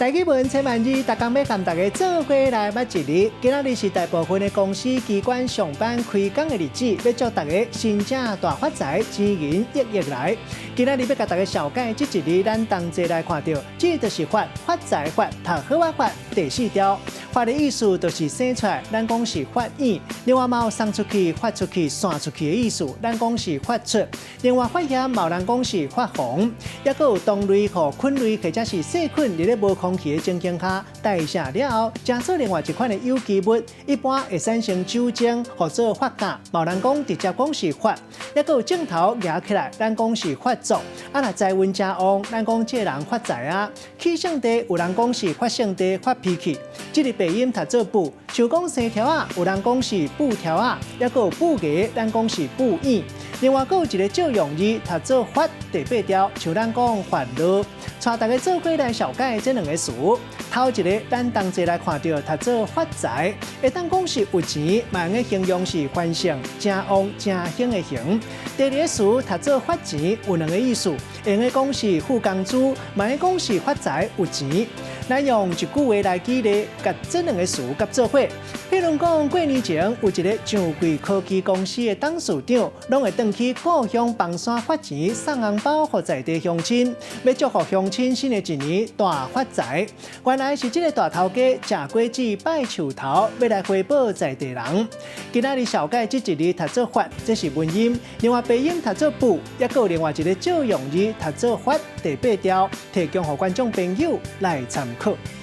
台語文千萬字，逐工欲共大家做伙來捌一字。今仔日是大部分的公司機關上班開工的日子，欲祝大家新正大發財，錢銀億億來。今仔日欲共大家紹介這一字，咱同齊來看著，這就是發發財發，讀好仔發第四條。發的意思就是生出來，咱講是發育。另外嘛有送出去、發出去、散出去的意思，咱講是發出。另外發炎嘛有人講是發紅，抑閣有糖類予菌類或者是細菌佇咧無空氣的情形下代謝了後，成做另外一款的有機物，一般會產生酒精，號做發酵。嘛有人講直接講是發，抑閣有症頭夯起來，咱講是發作。啊，若財運誠旺，咱講這个人發財啊。起性地有人講是發性地發脾氣，這个白音讀做布，像講生柱仔，有人講是布柱仔，抑閣有布牙，咱講是布椅。另外，閣有一个借用字讀做發第八條，像咱講發怒。帶大家做伙來紹介這兩个詞。頭一个，咱同齊來看著讀做發財，會當講是有錢，嘛會用形容是繁盛、誠旺、誠興的興。第二个詞讀做發錢，有兩个意思，會用講是付工資，嘛會講是發財有錢。咱用一句話來舉例，共這兩个詞佮做伙。譬如講，過年前有一个上櫃科技公司的董事長，攏會轉去故鄉枋山發錢送紅包予在地鄉親，欲祝福鄉親新的一年大發財。原來是這个大頭家食果子拜樹頭，欲來回報在地人。今仔日紹介這一字讀做發，這是文音；另外白音讀做布，抑閣有另外一个借用字讀做發第八條，提供予觀眾朋友來參考。